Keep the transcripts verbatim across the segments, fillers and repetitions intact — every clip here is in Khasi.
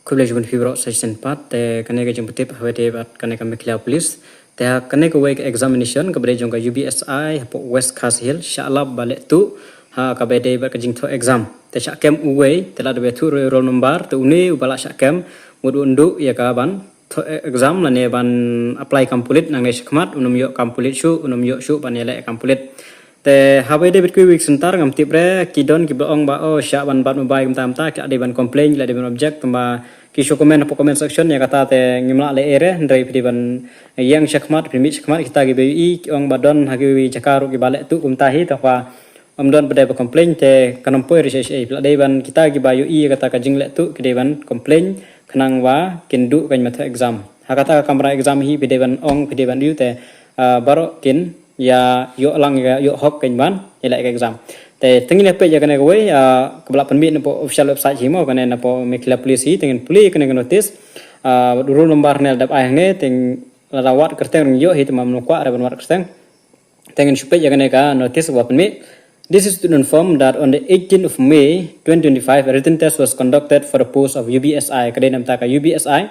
Khublei shibun phi baroh sa shisien pat, te kane ka jingpyntip ha kaba ïadei bad kane ka Meghalaya Police. Te ha kane kawei ka examination kaba dei jong ka U B S I hapoh West Khasi Hills, shah lap ba leh tuh ha kaba ïadei bad ka jingthoh exam. Te shah kem uwei, te la dep ïathuh ruh ïa u roll number, te une uba la shah kem, mut un duh ïa ka ban thoh exam lane ban apply kam pulit nangne shakhmat, un ym ïoh kam pulit shuh, un ym ïoh shuh ban ïaleh kam pulit. Te ha kaba ïadei bad kiwei ki center ngam tip re, ki don kiba ong ba, oh, shah ban bat mobile kumta kumta, ki la dei ban complain, ki la dei ban object, tangba ki shu comment hapoh comment section ïa kata, te ngim lah leh ei re, hynrei phi dei ban ïeng shakhmat, phi mih shakhmat, kita kiba ïohi ki ong ba don ha kiwei ki jaka ruh kiba leh tuh kumta hi, tangba ym don ba dei ba complain, te kan ym poi re shaei shaei. Phi la dei ban, kita kiba ïohi ïa kata ka jingleh tuh ki dei ban complain khnang ba kin duh kan ym thoh exam. Ha kata ka kamra exam hi phi dei ban ong, phi dei ban ïoh, te, ah, baroh kin ïa ïoh lang, ïa ïoh hok kan ym ban ïaleh ka exam. Te tang ngin ïa peit ïa kane kawei, ah, kaba la pynmih napoh official website hi mo, kane napoh Meghalaya Police hi, te ngin pule ïa kane ka notice, ah, bad u roll number ne la dep ai hangne, te lada wad kyrteng ruh ïoh hi, te ngam kwah re ban wad kyrteng. Te ngin shu peit ïa kane ka notice ba pynmih. This is to inform that on the eighteenth of May twenty twenty-five, a written test was conducted for the post of U B S I, ka dei na bynta ka U B S I,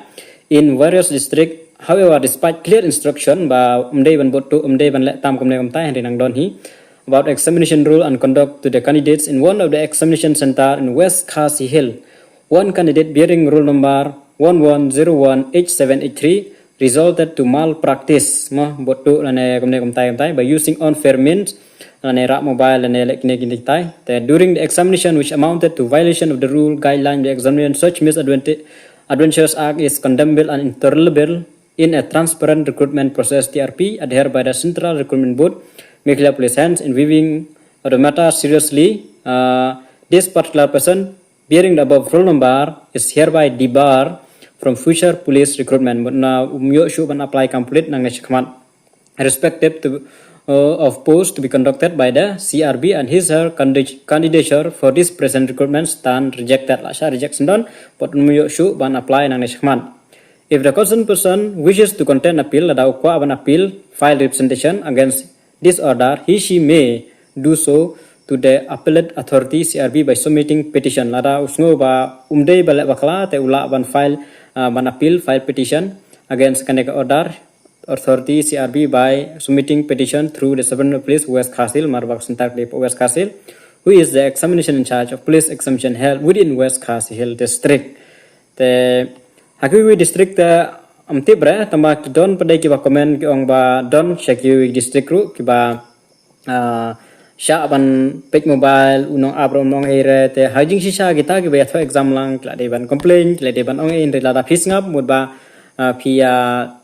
in various district. However, despite clear instruction ba ym dei ban bud tuh, ym dei ban leh tam kumne kumtai, hynrei nang don hi, about examination rule and conduct to the candidates in one of the examination center in West Khasi Hills, one candidate bearing roll number one one zero one eight seven eight three resulted to malpractice, mo, bud tuh lane kumne kumtai kumtai, by using unfair means, lane rah mobile, lane leh kine kine kitai. Te during the examination which amounted to violation of the rule guideline, the examination, such misadventures act is condemnable and intolerable in a transparent recruitment process, T R P, adhered by the Central Recruitment Board, Meghalaya Police. Hence, in viewing the matter seriously, uh, this particular person bearing the above roll number is hereby debarred from future police recruitment. Mut na um ïoh shuh ban apply kam pulit nangne shakhmat, irrespective to, uh, of post to be conducted by the C R B, and his her candid-, candidature for this present recruitment stand rejected. La shah reject shen don, bad um ïoh shuh ban apply nangne shakhmat. If the concerned person wishes to contend appeal, lada u kwah ban appeal, file representation against this order, he she may do so to the appellate authority, C R B, by submitting petition. Lada u sngew ba um dei ba leh bakla, te u lah ban file, uh, ban appeal, file petition against kane ka order authority, C R B, by submitting petition through the Superintendent of Police, West Khasi Hills, namar ba ka center ka dei hapoh West Khasi Hills, who is the examination in charge of police examination held within West Khasi Hills District. Te ha kiwei district te ym tip re, tangba ki don pat de kiba comment ki ong ba don sha kiwei district ruh kiba, ah, shah ban peit mobile, u nongap ruh um ong ei re. Te ha jingshisha kita kiba ïathoh exam lang ki la dei ban complain, ki la dei ban ong ei, hynrei lada phi sngap mut ba, ah, phi ïa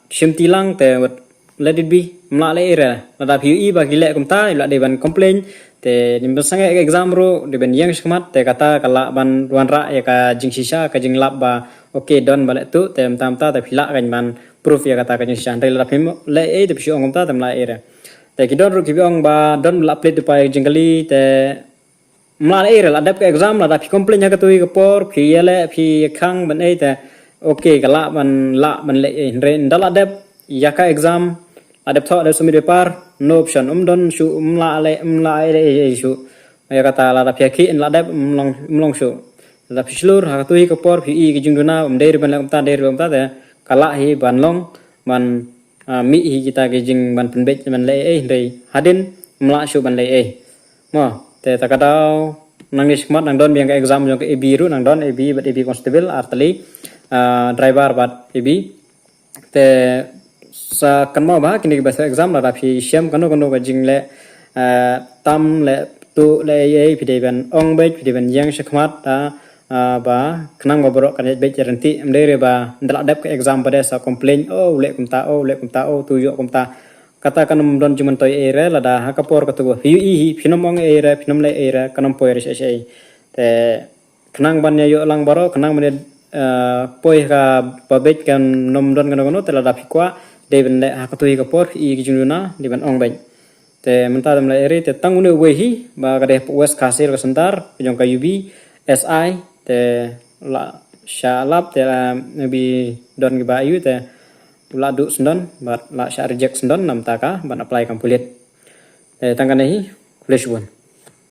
shim ti lang, te wat let it be, ym lah leh ei re. Lada phi ïohi ba ki leh kumta, la dei ban complain. Te ngim pynsangeh ka exam ruh, dei ban ïeng shakhmat, te kata ka lah ban wanrah ïa ka jingshisha, ka jinglap ba, okay, don ba leh tuh, te mynta mynta te phi lah kan ban proof ïa kata ka jingshisha. Hynrei lada phim leh ei, te phi shu ong kumta, te ym lah ei re. Te ki don ruh kiba ong ba don ba la plie da pai jingkylli, te ym lah ei re, la dep ka exam, lada phi complain ha kato hi ka por, phi ïaleh, phi khang ban ei, te okay, ka lah ban, lah ban leh ei. Hynrei ynda la dep ïa ka exam, la dep thoh, dep submit paper, no option, ym don shuh, ym lah leh, ym lah ei, ei, ei shuh. Ïa kata lada phi ïakhih, la dep, ym long, ym long shuh. Lada phi shlur ha kato hi ka por, phi ïohi ki jingduna, ym dei re ban leh kumta, dei re ban kumta, te ka lah hi ban long, ban, ah, mih hi kita ki jing ban pynbeit ban leh ei, hynrei hadien ym lah shuh ban leh ei. Mo, te ta ka daw nangne shakhmat nang don biang ka exam jong ka A B ruh, nang don A B bad A B Constable, ar tylli, ah, driver bad A B. Te sa kynmaw ba kine kiba thoh exam, lada phi shem kano kano ka jingleh, ah, tam leh tuh leh ei ei, phi dei ban ong beit, phi dei ban ïeng shakhmat, ah, ah, ba khnang ba baroh kan ïaid beit ïaryntih. Ym dei re ba ynda la dep ka exam pat de sa complain, oh, u leh kumta, oh, u leh kumta, oh, uto u ïoh kumta. Kata kan ym don jingmyntoi ei re, lada ha ka por kato ba phi ïohi hi phin ym ong ei re, phin ym leh ei re, kan ym poi re shaei shaei. Te khnang ban ïa ïoh lang baroh, khnang ban ïa, eh, poi ha kaba beit, kan ym don kano kano, te lada phi kwah, dei ban leh ha kato hi ka por, phi ïohi ki jingduna, dei ban ong beit. Te mynta te ym leh ei re, te tang une uwei hi ba ka dei hapoh West Khasi Hills ka center jong ka U B S I, te la shah lap, te la maybe don kiba ïoh, te u la duh shen don bad la shah reject shen don na bynta ka ban apply kam pulit. Te tang kane hi, khublei shibun.